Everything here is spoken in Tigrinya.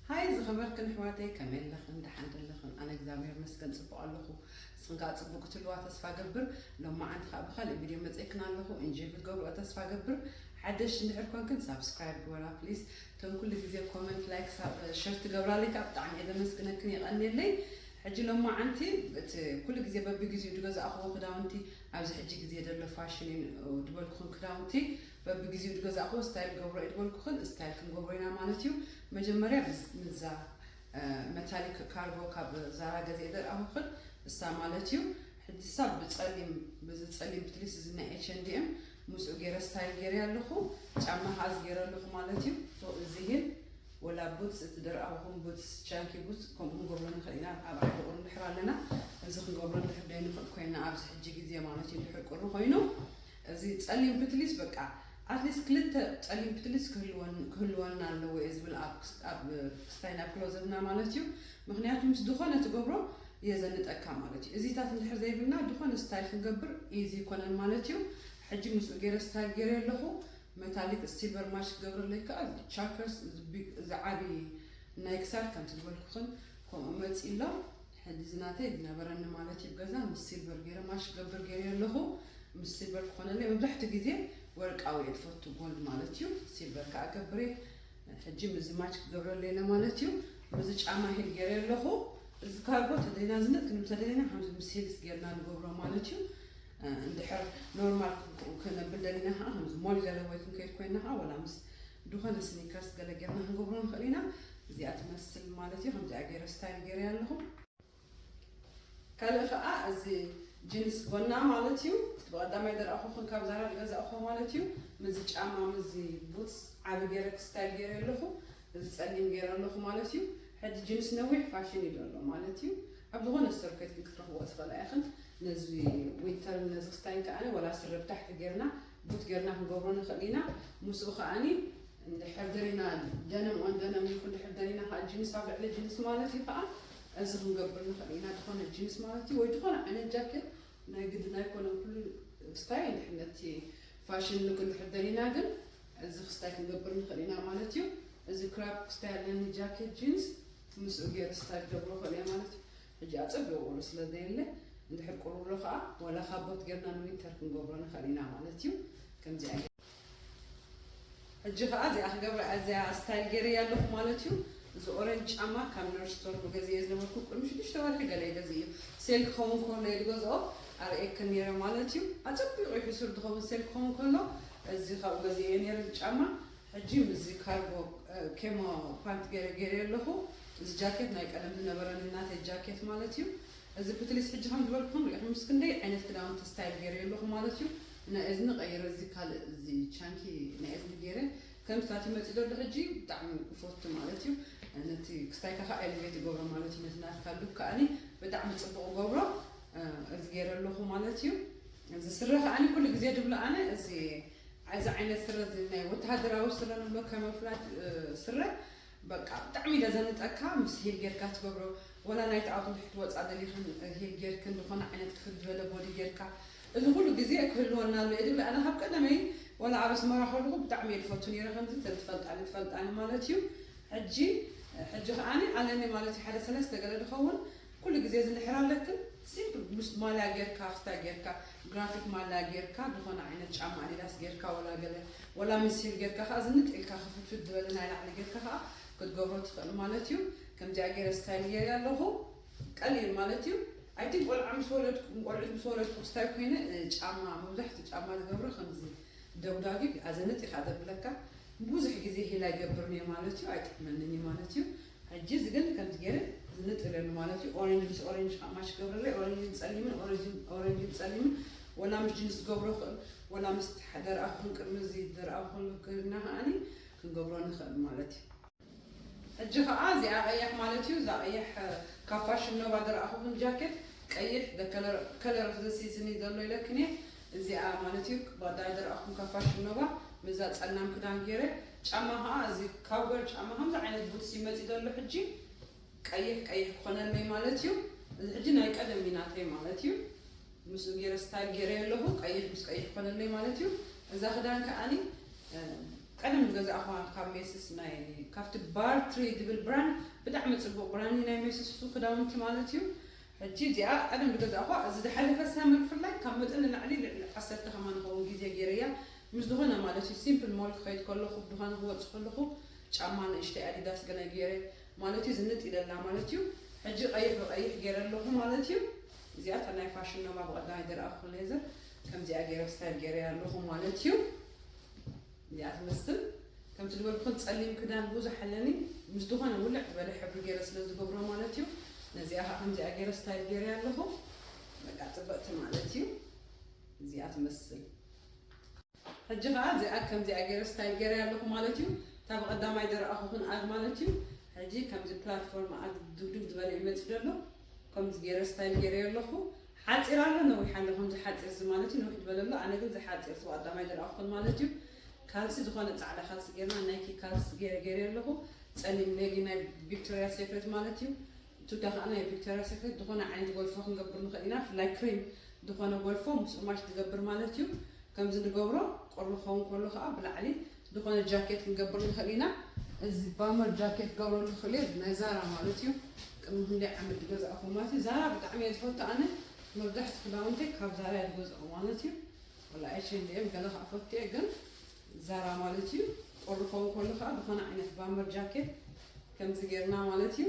ሃይ ዝኸበርክን ኣሕዋተይ፣ ከመይ ኣለኽን? ደሓን ዶ ኣለኽን? ኣነ እግዚኣብሔር ይመስገን ጽቡቕ ኣለኹ። ንስኽን ከኣ ጽቡቕ ክትህልዋ ተስፋ ገብር። ሎማዓንቲ ከኣ ብኻልእ ቪድዮ መጺእክን ኣለኹ። እንጆይ ክትገብርኦ ተስፋ ገብር። ሓደሽ እንድሕር ኮንክን ሳብስክራይብ ግበራ ፕሊዝ። እተን ኩሉ ግዜ ኮመንት፣ ላይክ፣ ሳብ-፣ ሸር ትገብራለይ ከኣ ብጣዕሚ እየ ዘመስግነክን፣ የቐንየለይ። ሕጂ ሎማዓንቲ እቲ ኩሉ ግዜ በብግዜኡ ዝገዛእኽዎ ክዳውንቲ፣ ኣብዚ ሕጂ ግዜ ዘሎ ፋሽን እዩ ዝበልኩኽን ክዳውንቲ በብግዜኡ ዝገዛእኽዎ ስታይል ገብሮ እዩ ዝበልኩኽን ስታይል ክንገብሮ ኢና ማለት እዩ። መጀመርያ ምስ-፣ ምስዛ፣ እ፣ መታሊክ ካርጎ ካብ ዛራ ገዚኤ ዘርኣኹኽን እሳ ማለት እዩ። ሕጂ እሳ ብጸሊም፣ ብዚ ጸሊም ፕትሊስ እዚ ናይ ኤች ኤንድ ኤም ምስኡ ገይረ ስታይል ገይረ ኣለኹ። ጫማ ከኣ እዚ ገይረ ኣለኹ ማለት እዩ። ሶ እዚ ግን ወላ ቡትስ፣ እቲ ደርኣኹም ቡትስ፣ ቻንኪ ቡትስ፣ ከምኡ ክንገብሮ ንኽእል ኢና። ኣብ ዓዲ ቁሪ እንድሕር ኣለና፣ እዚ ክንገብሮ እንድሕር ደይንኽእል ኮይና፣ ኣብዚ ሕጂ ግዜ ማለት እዩ፣ እንድሕር ቁሪ ኮይኑ፣ እዚ ጸሊም ፕትሊስ፣ በቃ፣ ኣትሊስት ክልተ ጸሊም ፕትሊስ ክህልወን-፣ ክህልወና ኣለዎ እየ ዝብል፣ ኣብ ክስ-፣ ኣብ ክስታይ፣ ናብ ክሎዘትና ማለት እዩ። ምኽንያቱ፣ ምስ ዝኾነ ትገብሮ የዘንጠካ ማለት እዩ። እዚታት እንድሕር ዘይብልና፣ ዝኾነ ስታይል ክንገብር ኢዚ ይኮነን ማለት እዩ። ሕጂ ምስኡ ገይረ ስታይል ገይረ ኣለኹ። መታሊክ ሲልቨር ማች ክገብረለይ ከኣ ቻከርስ፣ እዚ ቢ-፣ እዚ ዓቢ ናይ ክሳድ ከምቲ ዝበልኩኽን ከምኡ መጺእ ኣሎ። ሕጂ እዚ ናተይ ዝነበረኒ ማለት እዩ፣ ገዛ ምስ ሲልቨር ገይረ ማች ክገብር ገይረ ኣለኹ። ምስ ሲልቨር ክኾነለይ፣ መብዛሕትኡ ግዜ ወርቃዊ እየ ዝፈቱ፣ ጎልድ ማለት እዩ። ሲልቨር ከኣ ገብር እየ። ሕጂ ምስዚ ማች ክገብረለይ ኢለ ማለት እዩ። ምስዚ ጫማ ሂል ገይረ ኣለኹ። እዚ ካርጎ ተደሊና ዝንጥ ክንብል ተደሊና፣ ከምዚ ምስ ሂልስ ጌርና ንገብሮ ማለት እዩ። እ፣ እንድሕር ኖርማል ክ-፣ ክነብል ደሊና ከዓ፣ ከምዚ ሞል ገለ ወይ ክንከይድ ኮይና ከዓ፣ ወላ ምስ ድኾነ ስኒከርስ ገለ ጌርና ክንገብሮ ንኽእል ኢና። እዚኣ ትመስል ማለት እዩ። ከምዚኣ ገይረ ስታይል ገይረ ኣለኹ። ካልእ ከዓ እዚ ጂንስ ጎና ማለት እዩ። እቲ ብቐዳማይ ዘርኣኹኽን ካብ ዛራ ዝገዛእኹ ማለት እዩ። ምስዚ ጫማ፣ ምስዚ ቡትስ ዓቢ ገይረ ስታይል ገይረ ኣለኹ። እዚ ጸሊም ገይረ ኣለኹ ማለት እዩ። ሕጂ ጂንስ ነዊሕ ፋሽን እዩ ዘሎ ማለት እዩ። ኣብ ዝኾነ ስቶር ከይድክን ክትረኽብኦ ትኽእላ ኢኽን። ነዚ ዊንተር ነዚ ክስታይ ከኣ ወላ ስረ ብታሕቲ ጌርና፣ ቡት ጌርና ክንገብሮ ንኽእል ኢና። ምስኡ ከኣኒ እንድሕር ደሊና ደነም ኦን ደነም ይኹን፣ እንድሕር ደሊና ከኣ ጂንስ ኣብ ልዕሊ ጂንስ ማለት እዩ ከኣ እዚ ክንገብር ንኽእል ኢና። ዝኾነ ጂንስ ማለት እዩ ወይ ዝኾነ ዓይነት ጃኬት ናይ ግድን ኣይኮነን ኩሉ ክስታይ እንድሕር ነቲ ፋሽን ንክ-፣ እንድሕር ደሊና ግን እዚ ክስታይ ክንገብር ንኽእል ኢና ማለት እዩ። እዚ ክራፕ ክስታይ ኣለኒ ጃኬት ጂንስ ምስኡ ገይረ ስታይል ክገብሮ ክእል እየ ማለት እዩ። ሕጂ ኣጸቢቑ ቁሪ ስለ ዘየለ እንድሕር ቁሩብ ኣሎ ከኣ ወላ ካቦት ጌርና ንዊንተር ክንገብሮ ንኽእል ኢና ማለት እዩ። ከምዚኣ ገይረ ሕጂ ከኣ እዚኣ ክገብራ እዚኣ ስታይል ገይረ ኣለኹ ማለት እዩ። እዚ ኦረንጅ ጫማ ካብ ነርስ ስቶር ገዚኤ ዝነበርኩ ቅድሚ ሽዱሽተ ወርሒ ገለ ገዚኤ ሴል ክኸውን ከሎ እየ ዝገዝኦ ኣርእየክን ነይረ ማለት እዩ። ኣጸቢቑ እዩ ሕሱር ዝኸውን ሴል ክኸውን ከሎ እዚ ካብኡ ገዚኤ ነይረ እዚ ጫማ። ሕጂ ምስዚ ካርጎ፣ እ፣ ኬሞ ፓንት ገይረ ገይረ ኣለኹ። እዚ ጃኬት ናይ ቀደም ዝነበረኒ ናተይ ጃኬት ማለት እዩ። እዚ ፕትሊስ ሕጂ ከም ዝበልኩኹም ሪኢኹም ምስ ክንደይ ዓይነት ክዳውንቲ ስታይል ገይረ ኣለኹ ማለት እዩ። ናይ እዝኒ ቀይረ፣ እዚ ካልእ እዚ ቻንኪ ናይ እዝኒ ገይረ ከም ስታቲ መፂእ ዘሎ ሕጂ ብጣዕሚ እፈቱ ማለት እዩ። ነቲ ክስታይካ ከዓ ኤሊቬት ይገብሮ ማለት እዩ። ነቲ ናትካ ሉክ ከዓኒ ብጣዕሚ ፅቡቕ ገብሮ። እ፣ እዚ ገይረ ኣለኹ ማለት እዩ። እዚ ስረ ከዓኒ ኩሉ ግዜ ድብሎ ኣነ እዚ፣ እዚ ዓይነት ስረ እዚ ናይ ወተሃደራዊ ስረ ንብሎ፣ ካሞፍላጅ፣ እ፣ ስረ በቃ ብጣዕሚ ኢለ ዘንጠካ ምስ ሂል ጌርካ ትገብሮ፣ ወላ ናይቲ ኣፍ ንድሕር ትወፃ ደሊኽን ሂል ጌርክን ዝኾነ ዓይነት ክፍት ዝበለ ቦዲ ጌርካ፣ እዚ ኩሉ ግዜ ክህልወና ኣሎ እየ ዝብል። ኣነ ካብ ቀደመይ ወላ ኣብ ኣስመራ ከለኹ ብጣዕሚ እየ ዝፈቱ ነይረ ከምዚ፣ እተን ትፈልጣኒ ትፈልጣኒ ማለት እዩ። ሕጂ፣ ሕጂ ከዓኒ ኣለኒ ማለት እዩ፣ ሓደ ሰለስተ ገለ ዝኸውን ኩሉ ግዜ እዚ እንድሕር ኣለክን ሲምፕል ምስ ማልያ ጌርካ፣ ክስታይ ጌርካ፣ ግራፊክ ማልያ ጌርካ፣ ዝኾነ ዓይነት ጫማ ኣዲዳስ ጌርካ፣ ወላ ገለ፣ ወላ ምስ ሂል ጌርካ ከኣ ዝንጥ ኢልካ ክፍትፍት ዝበለ ናይ ላዕሊ ጌርካ ከኣ ክትገብሮ ትኽእል ማለት እዩ። ከምዚኣ ገይረ ስታይል ገይረ ኣለኹ። ቀሊል ማለት እዩ። ኣይ ቲንክ ቆልዓ ምስ ወለድኩ፣ ቆልዑት ምስ ወለድኩ ክስታይ ኮይነ፣ እ፣ ጫማ፣ መብዛሕትኡ ጫማ ዝገብሮ ከምዚ ደጉዳጊ ኣዘንጥ ኢኻ ዘብለካ። ብዙሕ ግዜ ሂል ኣይገብርን እየ ማለት እዩ፣ ኣይጥዕመንን እዩ ማለት እዩ። ሕጂ እዚ ግን ከምዚ ገይረ ዝንጥ ኢለሉ ማለት እዩ። ኦሬንጅ ምስ ኦሬንጅ ከዓ ማች ክገብረለይ፣ ኦሬንጅን ጸሊምን፣ ኦሬንጅን፣ ኦሬንጅን ጸሊምን፣ ወላ ምስ ጅንስ ክገብሮ ይኽእል፣ ወላ ምስ ደርኣኹን ቅድሚ እዚ ደርኣኹን ገርና ከዓኒ ክንገብሮ ንኽእል ማለት እዩ። ሕጂ ከዓ እዚኣ ቀያሕ ማለት እዩ፣ እዛ ቀያሕ ካብ ፋሽን ኖቫ ደርኣኹን ጃኬት ቀይሕ፣ the color፣ color of the season እዩ ዘሎ ኢለክን እየ። እዚኣ ማለት እዩ፣ ባዳ ደርኣኹም ካብ ፋሽን ኖቫ፣ ምዛ ጸላም ክዳን ገይረ፣ ጫማ ከዓ እዚ ካውገር ጫማ፣ ከምዚ ዓይነት ቡትስ ይመጽእ ዘሎ ሕጂ፣ ቀይሕ ቀይሕ ክኾነለይ ማለት እዩ። እዚ ሕጂ ናይ ቀደም እዩ ናተይ ማለት እዩ። ምስኡ ገይረ ስታይል ገይረ ኣለኹ፣ ቀይሕ ምስ ቀይሕ ክኾነለይ ማለት እዩ። እዛ ክዳን ከዓኒ፣ እ፣ ቀደም ዝገዛእኳ ካብ ሜስስ ናይ ካብቲ ባርትሪ ድብል ብራንድ ብጣዕሚ ጽቡቅ ብራንድ ናይ ሜስስ ክዳውንቲ ማለት እዩ። ሕጂ እዚኣ ቀደም ዝገዛእኳ እዚ ዝሓለፈ ሳመር ብፍላይ ካብ መጠን ንላዕሊ ልዕሊ ዓሰርተ ከማን ኸውን ግዜ ገይረያ ምስ ዝኾነ ማለት እዩ ሲምፕል ሞል ክኸይድ ከለኹ ብድኳን ክወጽእ ከለኹ ጫማ ንእሽተይ ኣዲዳስ ገለ ገይረ ማለት እዩ ዝንጥ ኢለላ ማለት እዩ። ሕጂ ቀይሕ ብቀይሕ ገይረ ኣለኹ ማለት እዩ። እዚኣ እታ ናይ ፋሽን ኖማ ብቐዳማይ ዝረኣኹ ሌዘር ከምዚኣ ገይረ ስታይል ገይረ ኣለኹ ማለት እዩ። እዚኣ ትመስል ከምቲ ዝበልኩን ጸሊም ክዳን ብዙሕ ኣለኒ ምስ ዝኾነ ውልዕ ዝበለ ሕብሪ ገይረ ስለ ዝገብሮ ማለት እዩ። ነዚኣ ከዓ ከምዚኣ ገይረ ስታይል ገይረ ኣለኹ። በቃ ጽብቕቲ ማለት እዩ። እዚኣ ትመስል። ሕጂ ከዓ እዚኣ ከምዚኣ ገይረ ስታይል ገይረ ኣለኹ ማለት እዩ። እታ ብቐዳማይ ዘረኣኹኹን ኣድ ማለት እዩ። ሕጂ ከምዚ ፕላትፎርም ኣድ ድግድግ ዝበለ ይመፅእ ዘሎ። ከምዚ ገይረ ስታይል ገይረ ኣለኹ። ሓፂር ኣሎ ነዊሕ ኣሎ ከምዚ ሓፂር እዚ ማለት እዩ። ነዊሕ ዝበለ ኣሎ ኣነ ግን ዝሓፂር እቲ ብቐዳማይ ዘረኣኹኹን ማለት እዩ። ካልሲ ዝኾነ ፃዕዳ ካልሲ ገይርና ናይኪ ካልሲ ገይረ ገይረ ኣለኹ። ጸሊም ኔቪ ናይ ቪክቶሪያ ሴክሬት ማለት እዩ። ቱታ ከዓ ናይ ቪክቶሪያ ሴክሬት ዝኾነ ዓይነት ጎልፎ ክንገብር ንኽእል ኢና። ብፍላይ ክሪም ዝኾነ ጎልፎ ምስ ቁማሽ ዝገብር ማለት እዩ። ከምዚ ንገብሮ ቁሪ ክኸውን ከሎ ከዓ ብላዕሊ ዝኾነ ጃኬት ክንገብር ንኽእል ኢና። እዚ ባመር ጃኬት ገብረሉ ክእል ናይ ዛራ ማለት እዩ። ቅድሚ ክንደይ ዓመት ዝገዛእኹ ማለት እዩ። ዛራ ብጣዕሚ እየ ዝፈቱ ኣነ መብዛሕቲ ክዳውንተይ ካብ ዛራ እየ ዝገዝኦ ማለት እዩ። ወላ ኤች ኤንድ ኤም ገለ ከዓ ፈትየ ግን ዛራ ማለት እዩ። ቁሪ ክኸውን ከሎ ከዓ ዝኾነ ዓይነት ባመር ጃኬት ከምዚ ጌርና ማለት እዩ።